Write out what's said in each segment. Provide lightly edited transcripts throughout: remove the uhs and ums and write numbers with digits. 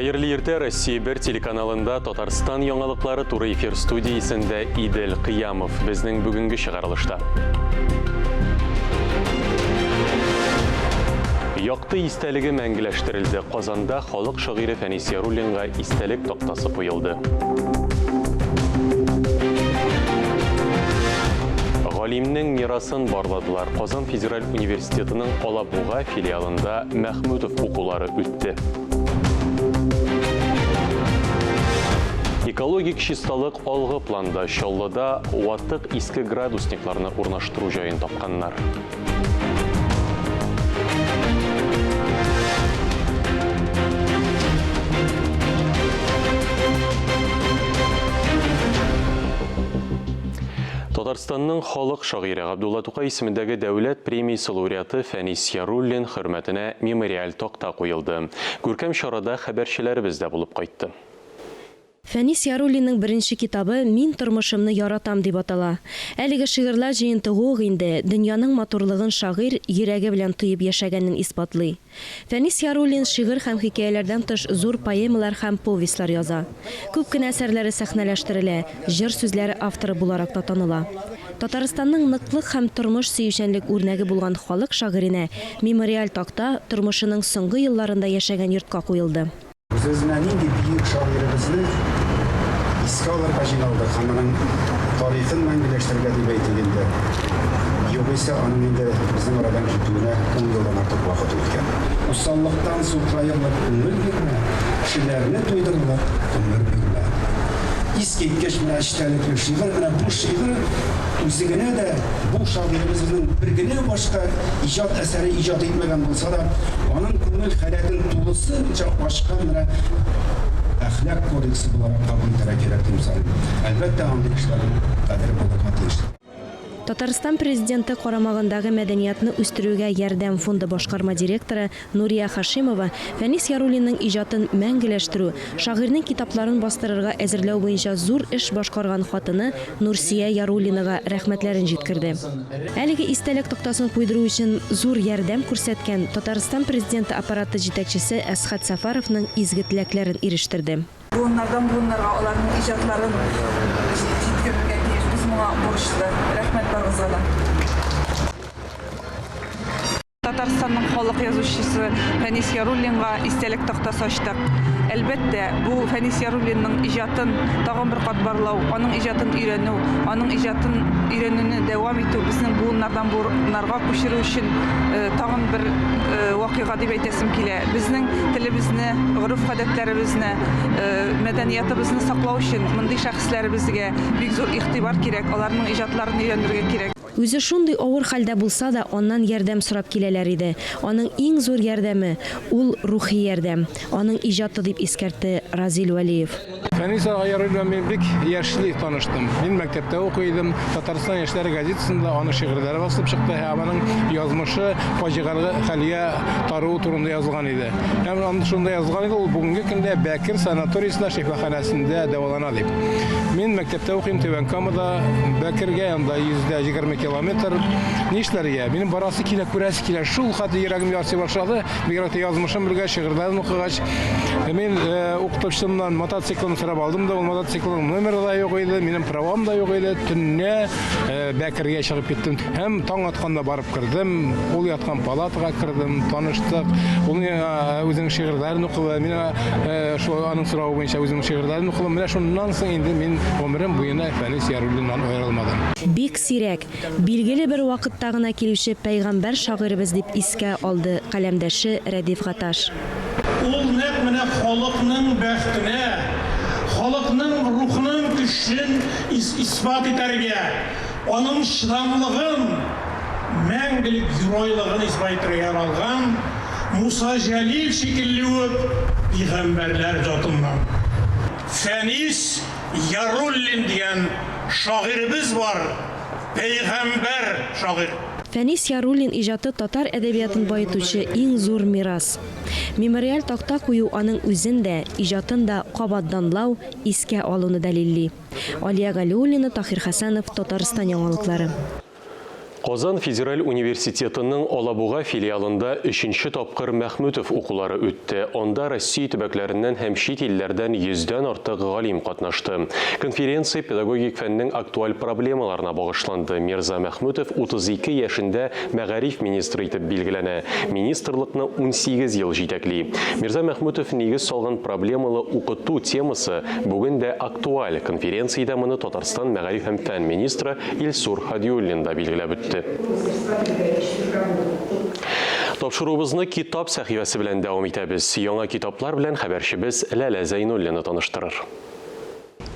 Хәерле иртә, Россия 1 телеканалында Татарстан яңалыклары туры эфир студиясендә Идел Кыямов. Безнең бүгенге чыгарылышта. Якты истәлеге мәңгеләштерелде. Казанда халык шагыйре Фәнис Яруллинга истәлек тактасы куелды. Галимнең мирасын барладылар. Казан федераль университетының Алабуга филиалында Мәхмүтов укулары үтте. Экологик чисталык алгы планда. Чаллыда ватык иске градусникларны урнаштыру җаен тапканнар. Татарстанның халык шагыйре Габдулла Тукай исемендәге дәүләт премиясе лауреаты Фәнис Яруллин хөрмәтенә мемориаль такта куелды. Күркәм чарада хәбәрчеләребез дә булып кайтты. Фәнис Яруллинның беренче китабы Мин тормышымны яратам дип атала. Әлеге шигырьләр җыентыгы ук инде дөньяның матурлыгын шагыйрь йөрәге белән тоеп яшәгәнен исбатлый. Фәнис Яруллин шигырь һәм хикәяләрдән тыш зур поэмалар һәм повестьлар яза. Күп кенә әсәрләре сәхнәләштерелә, җыр сүзләре авторы буларак та таныла. Татарстанның ныклык һәм тормыш сөючәнлек үрнәге булган халык шагыйренә мемориаль такта тормышының соңгы елларында яшәгән йортка куелды. Без менә нинди бөек шагыйребезне искә алырга җыйналдык һәм аның тарихын мәңгеләштерергә дип әйтик инде. Югыйсә аның инде безнең арадан китүенә ун елдан артык вакыт үткән. Усаллыктан сукыраерлык күңел бирмә, кешеләрне туйдырырлык гомер бирмә. Искиткеч менә эчтәлекле шигырь, менә бу шигырь үзе генә дә бу шагыйребезнең бер генә башка иҗат әсәре иҗат итмәгән булса да, аның күңел халәтен тулысынча ачкан менә әхлак кодексы буларак кабул итәргә кирәк дип саныйм. Әлбәттә, андый кешеләрнең кадере булырга тиеш. Татарстан Президенты карамагындагы Мәдәниятны үстерүгә ярдәм фонды башкарма директоры Нурия Хашимова Фәнис Яруллинның иҗатын мәңгеләштерү, шагыйрьнең китапларын бастырырга әзерләү буенча зур эш башкарган хатыны Нурсия Яруллинага рәхмәтләрен җиткерде. Әлеге истәлек тактасын куйдыру өчен зур ярдәм күрсәткән Татарстан Президенты Аппараты җитәкчесе Әсхәт Сәфәровның изге теләкләрен ирештерде. Буыннардан буыннарга аларның иҗатларын җиткерергә тиеш. Без моңа бурычлы. Рәхмәт барыгызга да. Татарстанның халык язучысы Фәнис Яруллинга истәлек тактасы ачтык. Әлбәттә, бу Фәнис Яруллинның иҗатын тагын бер кат барлау, аның иҗатын өйрәнү, аның иҗатын өйрәнүне дәвам итү, безнең буыннардан буыннарга күчерү өчен тагын бер вакыйга дип әйтәсем килә. Безнең телебезне, гореф-гадәтләребезне, мәдәниятыбызны саклау өчен мондый шәхесләребезгә бик зур игътибар кирәк, аларның иҗатларын өйрәнергә кирәк. Үзе шундый авыр хәлдә булса да, аннан ярдәм сорап киләләр иде. Аның иң зур ярдәме, ул рухи ярдәм, аның иҗаты, дип искәртте Разил Вәлиев. Фәнис ага Яруллин белән мин бик яшьли таныштым. Мин мәктәптә укый идем. Татарстан яшьләре газетасында аның шигырьләре басылып чыкты һәм аның язмышы фаҗигале хәлгә таруы турында язылган иде. Һәм анда шунда язылган иде, ул бүгенге көндә Бәкер санаториясендә шифаханәсендә дәвалана дип. Мин мәктәптә укыйм Түбән Камада, Бәкергә анда 120 километр. Нишләргә? Минем барасы килә, күрәсе килә. Шул хәтле йөрәгем ярсый башлады. Бигрәк тә язмышын белгәч, шигырьләрен укыгач, мин э, укытучымнан мотоциклын сорап алдым да, ул мотоциклның номеры да юк иде, минем правам да юк иде. Төнлә э, Бәкергә чыгып киттем. Һәм таң атканда барып кердем, ул яткан палатага кердем, таныштык. Ул миңа э, үзенең шигырьләрен укыды, мин шул аның соравы буенча үземнең шигырьләрен укыдым. Менә шуннан соң инде мин гомерем буена Фәнис Яруллиннан аерылмадым. Бик сирәк, Билгеле бер вакытта гына килүче пәйгамбәр шагыйребез дип искә алды каләмдәше Рәдиф Гаташ. Ул нәкъ менә халыкның бәхтенә, халыкның рухының көчен исбат итәргә, аның чыдамлыгын, мәңгелек геройлыгын исбат итәргә яралган Муса Җәлил шикелле үк пигамбәрләр затыннан. Фәнис Яруллин дигән шагыйребез бар, пәйгамбәр шагыйрь. Фәнис Яруллин иҗаты татар әдәбиятын баетучы иң зур мирас. Мемориаль такта кую аның үзен дә, иҗатын да кабат данлау, искә алуны дәлилли. Алия Галиуллина, Таһир Хәсәнов, Татарстан яңалыклары. Казан федераль университетының Алабуга филиалында өченче тапкыр Мәхмүтов укулары үтте. Анда Россия төбәкләреннән һәм чит илләрдән йөздән артык галим катнашты. Конференция педагогик фәннең актуаль проблемаларына багышланды. Мирза Мәхмүтов 32 яшендә мәгариф министры итеп билгеләнә, министрлыкны 18 ел җитәкли. Мирза Мәхмүтов нигез салган проблемалы укыту темасы бүген дә актуаль. Конференциядә моны Татарстан мәгариф һәм фән министры Илсур Һадиуллин да билгеләп үтте. Тапшыруыбызны китап сәхифәсе белән дәвам итәбез. Яңа китаплар белән хәбәрчебез Ләлә Зәйнуллина таныштырыр.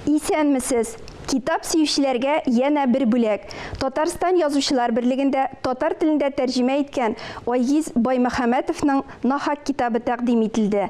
Исәнмесез! Китап сөючеләргә янә бер бүләк. Татарстан Язучылар берлегендә татар телендә тәрҗемә иткән Айгиз Баймөхәммәтовның Нахак китабы тәкъдим ителде.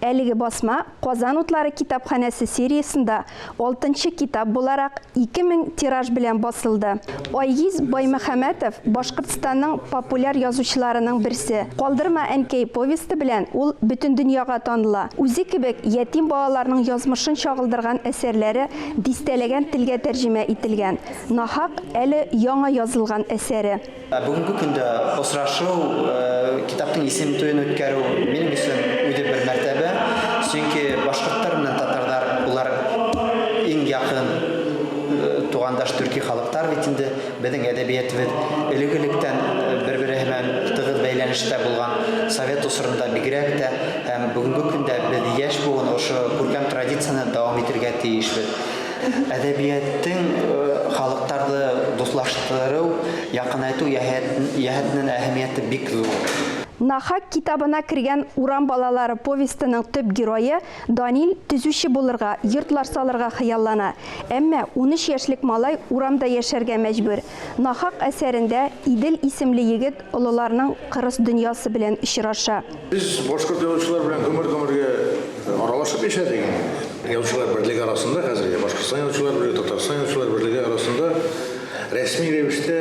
Әлеге басма Казан утлары китапханәсе сериясендә алтынчы китап буларак 2000 тираж белән басылды. Айгиз Баймөхәммәтов, Башкортстанның популяр язучыларының берсе. Калдырма, әнкәй повесте белән ул бөтен дөньяга таныла. Үзе кебек ятим балаларның язмышын чагылдырган әсәрләре дистәләгән телгә тәрҗемә ителгән. Нахак, әле яңа язылган әсәре. Бүгенге көндә очрашу, китапның исем туен үткәрү минем өчен үзе бер мәртәбә. Чөнки башкортлар белән татарлар улар иң якын тугандаш төрки халыклар бит инде. Безнең әдәбиятыбыз элек-электән бер-бере белән тыгыз бәйләнештә булган. Совет осырында бигрәк тә. Һәм бүгенге көндә без яшь буын ошо күркәм традицияне дәвам итергә тиешбез. Әдәбияттың халыктарды дуслаштыру, якынайту яһәтенең әһәмияте бик зур. Нахак китабына кергән Урам балалары повестеның төп герое Данил төзүче булырга, йортлар салырга хыяллана. Әмма 13 яшьлек малай урамда яшәргә мәҗбүр. Нахак әсәрендә Идел исемле егет олыларның кырыс дөньясы белән очраша. Без башкорт язучылар белән гомер-гомергә аралашып яшәдек инде. Язучылар берлеге арасында хәзерге Башкортстан язучылар берлеге, Татарстан язучылар берлеге арасында рәсми рәвештә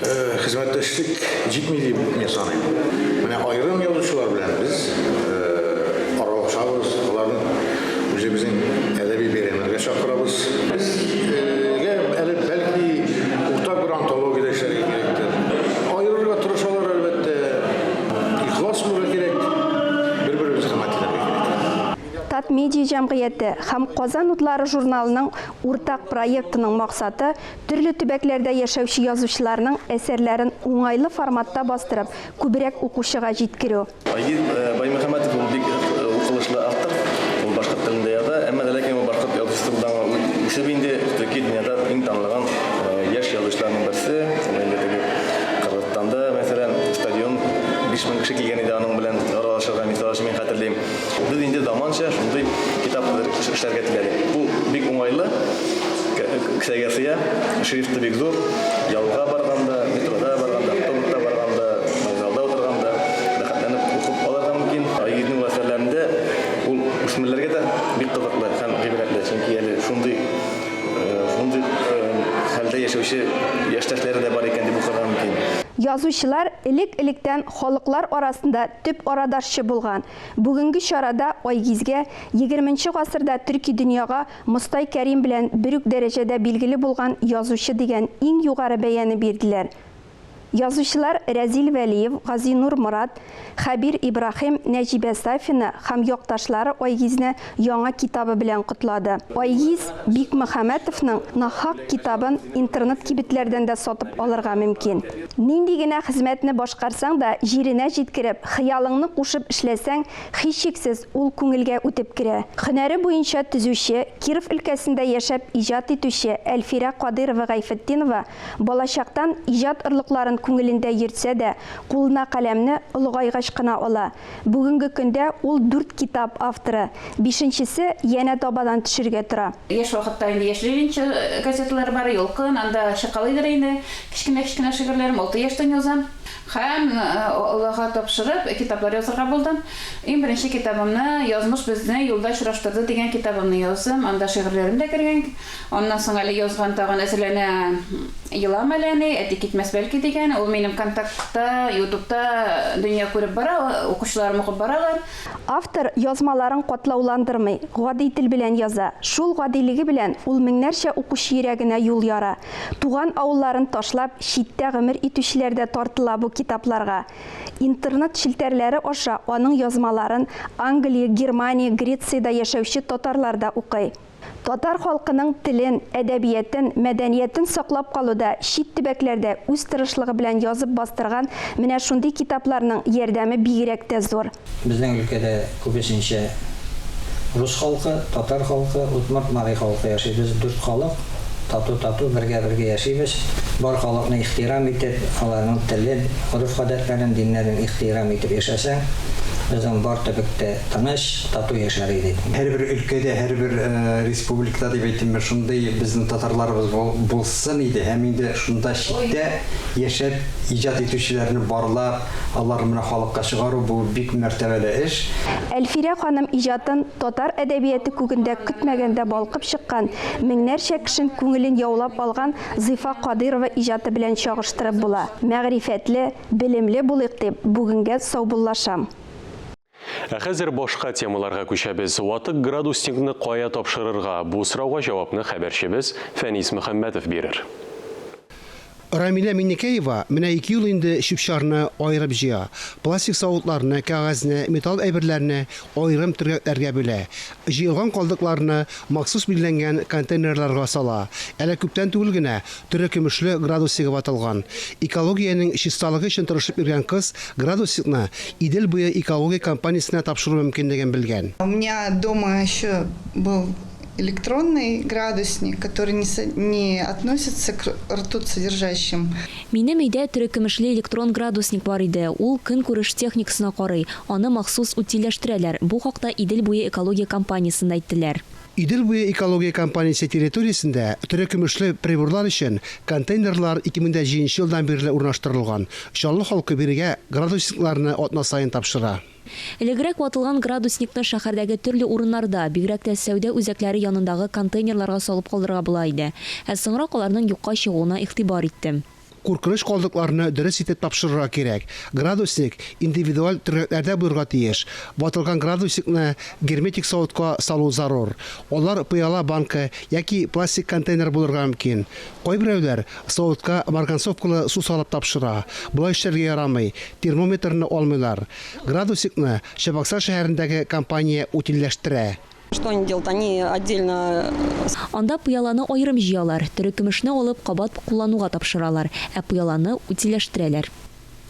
хезмәттәшлек җитми дип мин саныйм. Менә аерым язучылар белән без аралашабыз, аларны үзебезнең әдәби бәйрәмнәргә чакырабыз. Безгә әле бәлки уртак бер антология дә эшләргә кирәктер. Аерырга тырышалар, әлбәттә. Ихлас булырга кирәк, бер-беребезне хөрмәт итәргә кирәк. Татмедиа җәмгыяте һәм Казан утлары журналының уртак проектының максаты, төрле төбәкләрдә яшәүче язучыларның әсәрләрен уңайлы форматта бастырып, күбрәк укучыга җиткерү. Айгиз Баймөхәммәтов ул бик укылышлы автор. Ул башкорт телендә яза, әмма дә ләкин ул башкорт язучысы булдан үсеп инде төрки дөньяда иң танылган яшь язучыларның берсе. Ул инде теге Кыргызстанда, мәсәлән, стадион 5000 кеше килгән иде аның белән аралашырга, мисал өчен мин хәтерлим. Без инде заманча шундый китап эшләргә теләдек. Бу бик уңайлы, кесәгә сыя, шрифты бик зур. Ялга барганда, метрода барганда, автобуста барганда, вокзалда утырганда рәхәтләнеп укып алырга мөмкин. Айгизнең ул әсәрләрендә ул үсмерләргә дә бик кызыклы һәм гыйбрәтле, чөнки әле шундый шундый хәлдә яшәүче яшьтәшләре дә бар икән дип укырга мөмкин. Язучылар элек-электән халыклар арасында төп арадашчы булган. Бүгенге чарада Айгизгә егерменче гасырда төрки дөньяга Мостай Кәрим белән бер үк дәрәҗәдә билгеле булган язучы дигән иң югары бәяне бирделәр. Язучылар Рәзил Вәлиев, Газинур Морат, Хәбир Ибраһим, Нәҗибә Сафина һәм якташлары Айгизне яңа китабы белән котлады. Айгиз Бикмөхәммәтовның Нахак китабын интернет кибетләрдән дә сатып алырга мөмкин. Нинди генә хезмәтне башкарсаң да, җиренә җиткереп, хыялыңны кушып эшләсәң, һичшиксез, ул күңелгә үтеп керә. Һөнәре буенча төзүче, Киров өлкәсендә яшәп иҗат итүче Әлфирә Кадыйрова-Гайфетдинова Балачактан иҗат орлыкларын күңелендә йөртсә дә, кулына каләмне олыгайгач кына ала. Бүгенге көндә ул дүрт китап авторы. Бишенчесе янә табадан төшергә тора. Яшь вакытта инде Яшь ленинчы газеталары бар, Ялкын, анда чыкалыйдыр инде кечкенә-кечкенә шигырьләрем, алты яшьтән язам. Һәм Аллага тапшырып, китаплар язырга булдым. Иң беренче китабымны Язмыш безне юлда очраштырды дигән китабымны яздым. Анда шигырьләрем дә кергән. Аннан соң әле язган тагын әзерләнә Елам әле, әни, әти китмәс бәлки дигән. Икән, ул минем Контактта, Ютубта дөнья күреп бара, укучыларым укып баралар. Автор язмаларын катлауландырмый, гади тел белән яза. Шул гадилеге белән ул меңнәрчә укучы йөрәгенә юл яра. Туган авылларын ташлап, читтә гомер итүчеләр дә тартыла бу китапларга. Интернет челтәрләре аша аның язмаларын Англия, Германия, Грециядә яшәүче татарлар да укый. Татар халкының телен, әдәбиятын, мәдәниятен саклап калуда чит төбәкләрдә үз тырышлыгы белән язып бастырган менә шундый китапларның ярдәме бигрәк тә зур. Безнең өлкәдә күбесенчә рус халкы, татар халкы, удмурт, мари халкы яши. Без дүрт халык, тату-тату, бергә-бергә яшибез. Бар халыкны ихтирам итеп, аларның телен, гореф-гадәтләрен, диннәрен ихтирам итеп яшәсәң, безнең бар төбәк тә тыныч, тату яшәр иде. Һәрбер өлкәдә, һәрбер республикада дип әйтимме, шундый безнең татарларыбыз булсын иде һәм инде шунда читтә яшәп иҗат итүчеләрне барлап, аларны менә халыкка чыгару, бу бик мәртәбәле эш. Әлфирә ханым иҗатын татар әдәбияты күгендә көтмәгәндә балкып чыккан, меңнәрчә кешен күңелен яулап алган Зифа Кадыйрова иҗаты белән чагыштырып була. Мәгърифәтле, белемле булыйк дип, бүгенгә саубуллашам. Ә хәзер башка темаларга күчәбез. Ватык градусникны кая тапшырырга? Бу сорауга җавапны хәбәрчебез Фәнис Мөхәммәтов бирер. Рамилә Миннекәева менә ике ел инде чүп-чарны аерып җыя. Пластик савытларны, кәгазьне, металл әйберләрне аерым төргәкләргә бүлә. Җыелган калдыкларны махсус билгеләнгән контейнерларга сала. Әле күптән түгел генә терекөмешле градусигы ватылган. Экологиянең чисталыгы өчен тырышып йөргән кыз градусикны Идел буе экология компаниясенә тапшыру мөмкинлеген белгән. У меня дома еще был электронный градусник, который не, не относится к ртуть содержащим. Минем өйдә терекөмешле электрон градусник бар иде. Ул көнкүреш техникасына карый. Аны махсус утильләштерәләр. Бу хакта Идел буе экология компаниясендә әйттеләр. Идел буе экология компаниясе территориясендә терекөмешле приборлар өчен контейнерлар 2007 нче елдан бирле урнаштырылган. Чаллы халкы бирегә градусникларны атна саен тапшыра. Элегрәк ватылган градусникны шәһәрдәге төрле урыннарда, бигрәк тә сәүдә үзәкләре янындагы контейнерларга салып калдырырга була иде. Ә соңрак аларның юкка чыгуына игътибар иттем. Куркыныч калдыкларны дөрес итеп тапшырырга кирәк. Градусник индивидуаль төргәкләрдә булырга тиеш. Ватылган градусникны герметик савытка салу зарур. Алар пыяла банка яки пластик контейнер булырга мөмкин. Кайберәүләр савытка марганцовкалы су салып тапшыра. Болай эшләргә ярамый, термометрны алмыйлар. Градусникны Чабаксар шәһәрендәге компания утильләштерә. Что они делают? Они отдельно Анда пыяланы аерым җыялар, терекөмешне алып, кабат куллануга тапшыралар, ә пыяланы утильләштерәләр.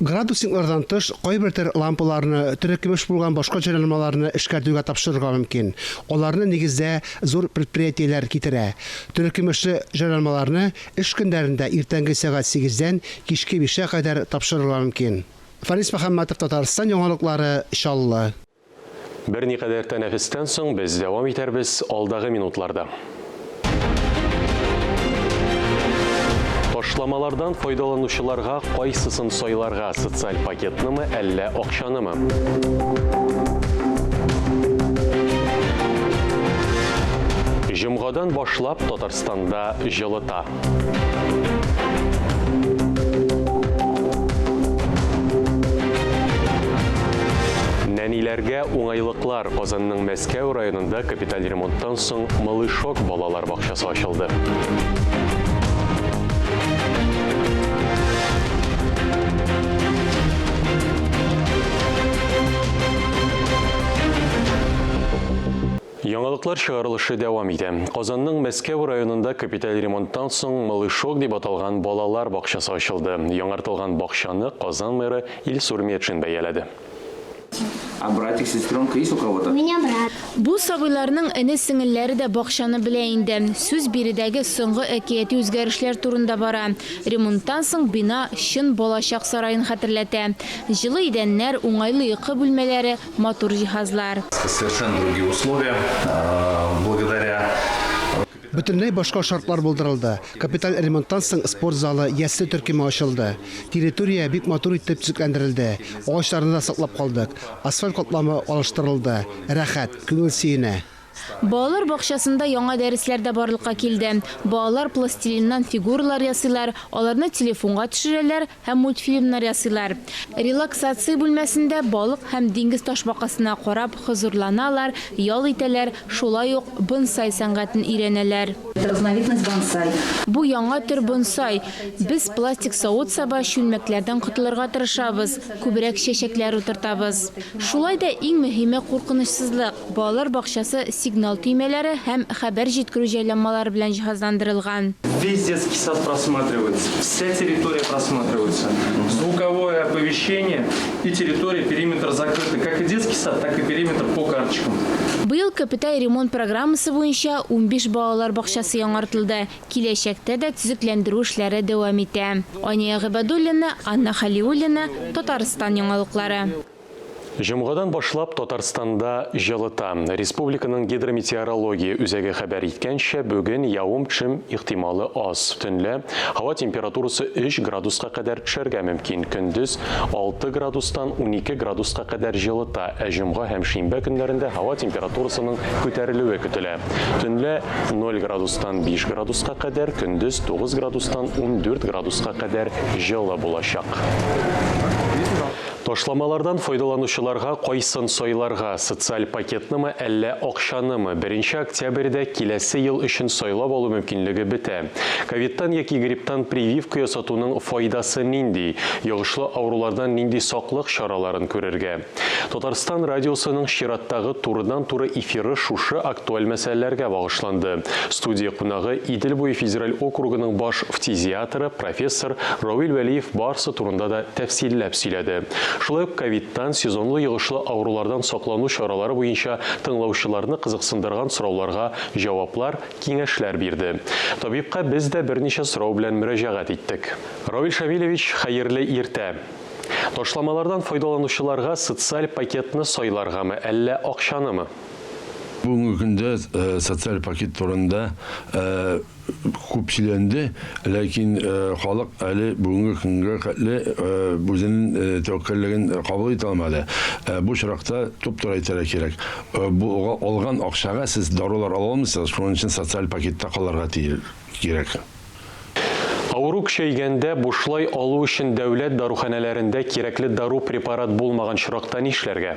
Градусниклардан тыш, кайбер төр лампаларны, терекөмеш булган башка җайланмаларны эшкәртүгә тапшырырга мөмкин. Аларны, нигездә, зур предприятиеләр китерә. Терекөмешле җайланмаларны эш көннәрендә иртәнге сәгать сигездән кичке бишкә кадәр тапшырырга мөмкин. Фәнис Мөхәммәтов, Татарстан яңалыклары, Чаллы. Берникадәр тәнәфестән соң без дәвам итәрбез алдагы минутларда. Ташламалардан файдаланучыларга кайсысын сайларга, социаль пакетнымы, әллә акчанымы? Җомгадан башлап Татарстанда җылыта. Нәниләргә уңайлыклар. Казанның Мәскәү районында капиталь ремонттан соң Малышок балалар бакчасы ачылды. Яңалыклар чыгарылышы дәвам итә. Казанның Мәскәү районында капиталь ремонттан соң Малышок дип аталган балалар бакчасы ачылды. Яңартылган бакчаны Казан мэры Илсур Метшин бәяләде. А братик, сестренка есть у кого-то? У меня брат. Бу сабыйларның эне-сеңелләре дә бакчаны белә инде. Сүз биредәге соңгы әкияти үзгәрешләр турында бара. Ремонттан соң бина чын балачак сараен хәтерләтә. Җылы идәннәр, уңайлы йокы бүлмәләре, Матур җиһазлар. Совершенно другие условия, благодаря. Бөтенләй башка шартлар булдырылды. Капиталь ремонттан соң спорт залы, ясле төркеме ачылды. Территория бик матур итеп төзекләндерелде. Агачларны да саклап калдык. Асфальт катламы алыштырылды. Рәхәт, күңел сөенә. Балалар бакчасында яңа дәресләр дә барлыкка килде. Балалар пластилиннан фигуралар ясыйлар, аларны телефонга төшерәләр һәм мультфильмнар ясыйлар. Релаксация бүлмәсендә балык һәм диңгез ташбакасына карап хозурланалар, ял итәләр, шулай ук бонсай сәнгатен өйрәнәләр. Разновидность бонсай. Бу яңа төр бонсай. Без пластик савыт-саба, чүлмәкләрдән котылырга тырышабыз, күбрәк чәчәкләр утыртабыз. Шулай да иң мөһиме, куркынычсызлык. Балалар бакчасы сигнал төймәләре һәм хәбәр җиткерү җайланмалары белән җиһазландырылган. Весь детский сад просматривается, вся территория просматривается. Звуковое оповещение и территория, периметр закрыты. Как и детский сад, так и периметр по карточкам. Быел капиталь ремонт программасы буенча 15 балалар бакчасы яңартылды. Киләчәктә дә төзекләндерү эшләре дәвам итә. Ания Гыйбадуллина, Анна Хәлиуллина, Татарстан яңалыклары. Җомгадан башлап Татарстанда җылыта. Республиканың гидрометеорология үзәге хәбәр иткәнчә, бүген явым-төшем ихтималы аз. Төнлә һава температурасы 3 градуска кадәр төшәргә мөмкин. Көндез 6 градустан 12 градуска кадәр җылыта, ә җомга һәм шимбә көннәрендә һава температурасының күтәрелүе көтелә. Төнлә 0 градустан 5 градуска кадәр, көндез 9 градустан 14 градуска кадәр җылы булачак. Ташламалардан файдаланучыларга кайсын сайларга, социаль пакетнымы, әллә акчанымы? Беренче октябрьдә киләсе ел өчен сайлап алу мөмкинлеге бетә. Ковидтан яки грипптан прививка ясатуның файдасы нинди? Йогышлы авырулардан нинди саклык чараларын күрергә? Татарстан радиосының чираттагы турыдан-туры эфиры шушы актуаль мәсьәләләргә багышланды. Студия кунагы Идел буе федераль округының баш фтизиаторы, профессор Равил Вәлиев барысы турында да тәфсилләп сөйләде. Шулай ук ковидтан, сезонлы йогышлы авырулардан саклану чаралары буенча тыңлаучыларны кызыксындырган сорауларга җаваплар, киңәшләр бирде. Табибка без дә берничә сорау белән мөрәҗәгать иттек. Равил Шамилевич, хәерле иртә! Ташламалардан файдаланучыларга социаль пакетны сайларгамы, әллә акчанымы? Бүгенге көндә социаль пакет турында күп сөйләнде, ләкин халык әле бүгенге көнгә хәтле үзенең тәвәккәллеген кабул итә алмады. Бу очракта туп-туры әйтергә кирәк, бу алган акчага сез дарулар ала алмыйсыз, шуның өчен социаль пакетта калырга кирәк. Авыру көчәйгәндә бушлай алу өчен дәүләт даруханәләрендә кирәкле дару-препарат булмаган очракта нишләргә?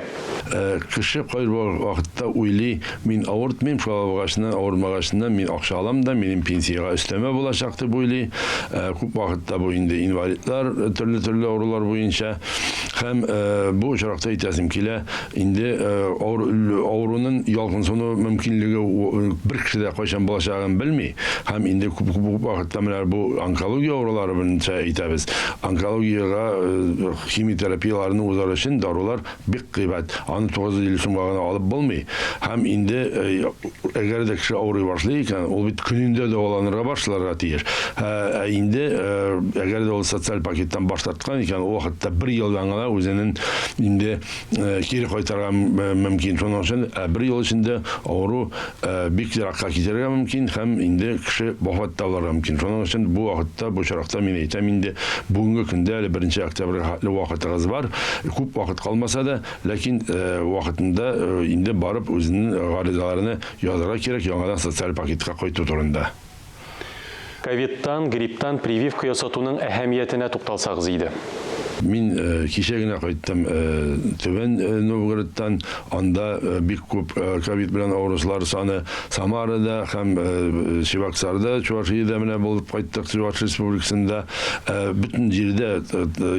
Кеше кайбер вакытта уйлый, мин авыртмыйм, шулай булгачыннан, авырмагачыннан мин акча алам да, минем пенсиягә өстәмә булачак дип уйлый. Күп вакытта бу инде инвалидлар, төрле-төрле авырулар буенча. Һәм бу очракта әйтәсем килә, Инде авыруның ялкынсыну мөмкинлеге бер кеше дә кайчан булачагын белми. Һәм инде күп вакытта менә бу онкология авырулары буенча әйтәбез. Онкологиягә химиотерапияләрне узар өчен дарулар бик кыйбат. Аны 950 сумга гына алып булмый. Һәм инде әгәр дә кеше авырый башлый икән, ул бит көнендә дәваланырга башларга тиеш. Ә инде әгәр дә ул социаль пакеттан баш тарткан икән, ул вакытта бер елдан гына үзенең инде кире кайтарга мөмкин. Шуның өчен бер ел эчендә авыру бик еракка китәргә мөмкин һәм инде кеше вафат та булырга мөмкин. Шуның өчен бу вакытта, бу очракта мин әйтәм инде, бүгенге көндә әле беренче октябрьгә хәтле вакытыгыз бар. Күп вакыт калмаса да, ләкин вакытында инде барып үзенең гаризаларны язарга кирәк яңадан социаль пакетка кайту турында. Ковидтан, грипптан прививка ясатуның әһәмиятенә тукталсагыз иде. Мин кичә генә кайттым Түбән Новгородтан. Анда бик күп ковид белән авыручылар саны. Самарада һәм Чебоксарда, Чувашиядә менә булып кайттык, Чуваш Республикасында. Бөтен җирдә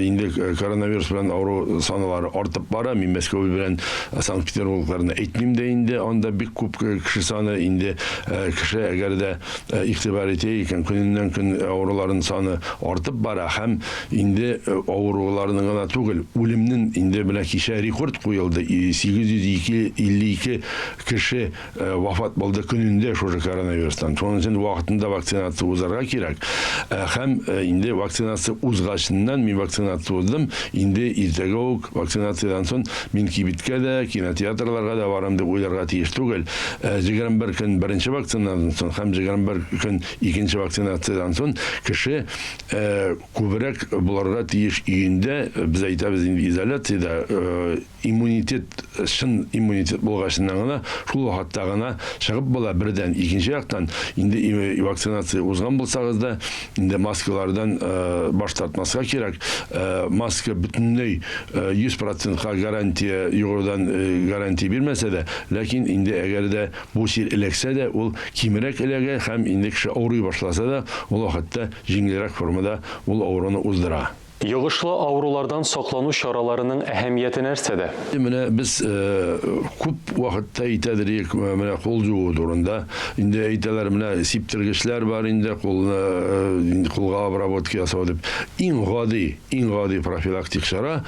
инде коронавирус белән авыру саналары артып бара. Мин Мәскәү белән Санкт-Петербургларны әйтмим дә инде. Анда бик күп кеше саны инде. Кеше әгәр дә Игътибар итә икән, көненнән-көн авыруларның саны артып бара һәм инде авыруларның гына түгел, үлемнең инде менә кичә рекорд куелды, 852 кеше вафат булды көнендә шушы коронавирустан. Шуның өчен вакытында вакцинация узарга кирәк. Һәм инде вакцинация узгачыннан, мин вакцинация уздым, инде иртәгә үк вакцинациядән соң мин кибеткә дә, кинотеатрларга да барам дип уйларга тиеш түгел. 21 көн беренче вакцинадан соң һәм 21 көн икенче вакцинациядән соң кеше күбрәк булырга тиеш өендә. Өендә, без әйтәбез инде изоляциядә, иммунитет, чын иммунитет булгачыннан гына, шул вакытта гына чыгып була, бердән. Икенче яктан, инде вакцинация узган булсагыз да, инде маскалардан баш тартмаска кирәк. Маска бөтенләй 100 процентка гарантия, йогырудан гарантия бирмәсә дә, ләкин инде әгәр дә бу чир эләксә дә, ул кимрәк эләгә һәм инде кеше авырый башласа да, ул вакытта җиңелрәк формада ул авыруны уздыра. Йогышлы авырулардан саклану чараларының әһәмияте нәрсәдә? Менә без күп вакытта әйтәдер идек, менә кул жуу турында. Инде әйтәләр, менә сиптергечләр бар инде, кулны инде кулга обработка ясау дип. Иң гади, иң гади профилактик чара,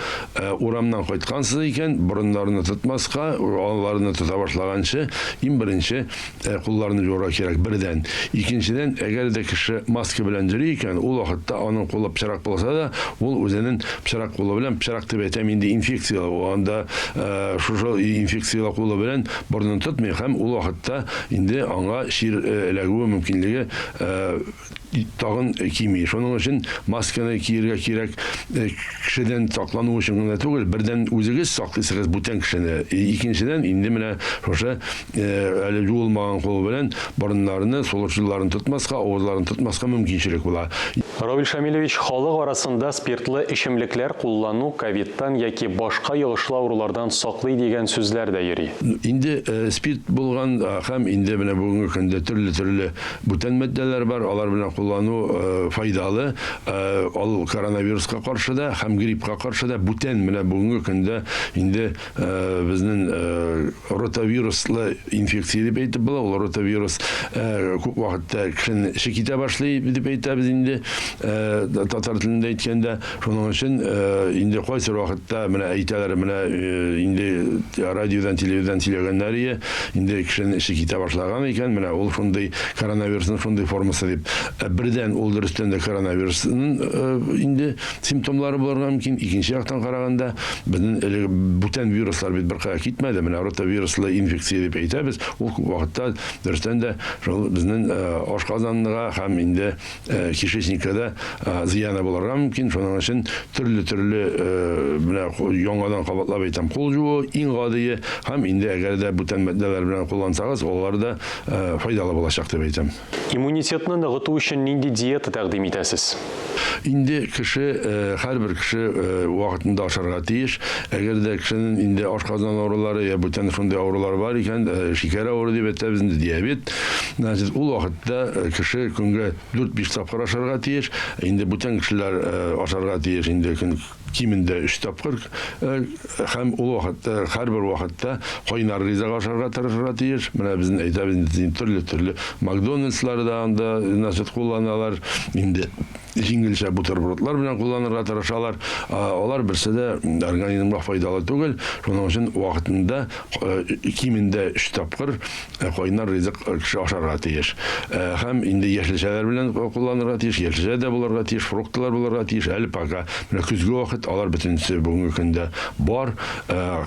урамнан кайткансыз икән, борыннарны тотмаска, аларны тота башлаганчы, иң беренче Кулларны юарга кирәк, бердән. Икенчедән, әгәр дә кеше маска белән йөри икән, ул вакытта аның кулы пычрак булса да, ул үзенең пычрак кулы белән, пычрак дип әйтәм инде, инфекцияле, ул анда шушы инфекцияле кулы белән борынын тотмый һәм ул вакытта инде аңа чир эләгүе мөмкинлеге тагын кими. Шуның өчен масканы киергә кирәк. Кешедән саклану өчен генә түгел, бердән үзегез саклыйсыгыз бүтән кешене. Икенчедән, инде менә шушы әле юылмаган кул белән борыннарны, сулыш юлларын тотмаска, авызларын тотмаска мөмкинчелек була. Равил Шамилевич, халык арасында спиртлы эчемлекләр куллану ковидтан яки башка йогышлы авырулардан саклый дигән сүзләр дә йөри. Инде спирт булган һәм инде менә бүгенге көндә төрле-төрле Бүтән матдәләр бар, алар белән куллану файдалы. Ал коронавируска каршы да һәм гриппка каршы да бүтән менә бүгенге көндә инде безнең ротавируслы инфекция дип әйтеп була. Ул ротавирус күп вакытта кешене эче китә башлый дип әйтәбез инде татар телендә әйткәндә. Шуның өчен инде кайсы вакытта менә әйтәләр, менә инде радиодан, телевизордан сөйләгәннәр ие, инде кешенең эше китә башлаган икән, менә ул шундый коронавирусның шундый формасы дип. Бердән ул дөрестән дә коронавирусның инде симптомнары булырга мөмкин. Икенче яктан караганда, безнең элек бүтән вируслар бит беркая китмәде. Менә ротавируслы инфекция дип әйтәбез, ул күп вакытта дөрестән дә шул безнең ашказанга һәм инде Кишечникка да зыяны булырга мөмкин. Шуның өчен төрле-төрле менә яңадан кабатлап әйтәм, кул жуу иң гадие һәм инде әгәр дә бүтән матдәләр белән куллансагыз, алар да файдалы булачак дип әйтәм. Иммунитетны ныгыту өчен нинди диета тәкъдим итәсез? Инде кеше, һәрбер кеше вакытында ашарга тиеш. Әгәр дә кешенең инде ашказан авырулары я бүтән шундый авырулары бар икән, шикәр авыру дип әйтәбез инде, диабет, значит, ул вакытта кеше көнгә дүрт-биш тапкыр ашарга тиеш. Инде бүтән кешеләр ашарга тиеш инде көн кимендә өч тапкыр. Һәм ул вакытта һәрбер вакытта кайнар ризык ашарга тырышырга тиеш. Менә безнең әйтәбез инде төрле-төрле Макдональдслар да анда, значит, кулланалар. Инде җиңелчә бутербродлар белән кулланырга тырышалар. Алар берсе дә организмга файдалы түгел. Шуның өчен вакытында кимендә өч тапкыр кайнар ризык кеше ашарга тиеш. Һәм инде яшелчәләр белән кулланырга тиеш. Яшелчә дә булырга тиеш, фруктлар булырга тиеш. Әле пока менә көзге вакыт, алар бөтенесе бүгенге көндә бар,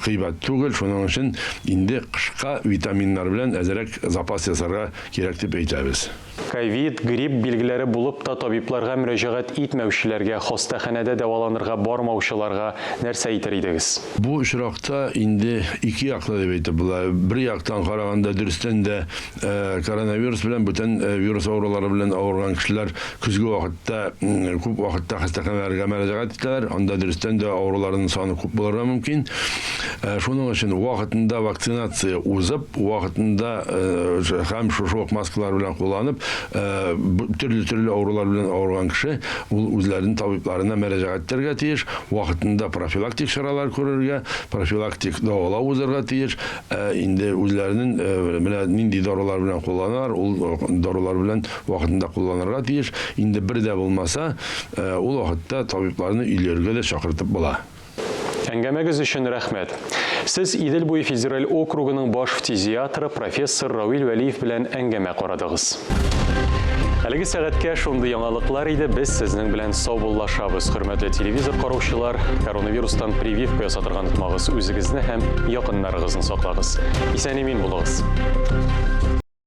кыйбат түгел. Шуның өчен инде кышка витаминнар белән әзрәк запас ясарга кирәк дип әйтәбез. Ковид, грипп билгеләре булып та табибларга мөрәҗәгать итмәүчеләргә, хастаханәдә дәваланырга бармаучыларга нәрсә әйтер идегез? Бу очракта инде ике яклы дип әйтеп була. Бер яктан караганда, дөрестән дә, коронавирус белән, бүтән вирус авырулары белән авырган кешеләр көзге вакытта күп вакытта хастаханәләргә мөрәҗәгать итәләр. Анда дөрестән дә авыруларның саны күп булырга мөмкин. Шуның өчен вакытында вакцинация узып, Вакытында һәм шушы ук маскалар белән кулланып, төрле-төрле авырулар белән авырган кеше ул үзләренең табибларына мөрәҗәгать итәргә тиеш, вакытында профилактик чаралар күрергә, профилактик дәвалау узарга тиеш. Ә инде үзләренең менә нинди дарулар белән кулланалар, ул дарулар белән вакытында кулланырга тиеш. Инде бер дә булмаса, ул вакытта табибларны өйләргә дә чакыртып була. Әңгәмәгез өчен рәхмәт. Сез Идел буе федераль округының баш фтизиатры профессор Равил Вәлиев белән әңгәмә карадыгыз. Әлеге сәгатькә шундый яңалыклар иде. Без сезнең белән саубуллашабыз. Хөрмәтле телевизор караучылар, коронавирустан прививка ясатырга онытмагыз. Үзегезне һәм якыннарыгызны саклагыз. Исән-имин булыгыз.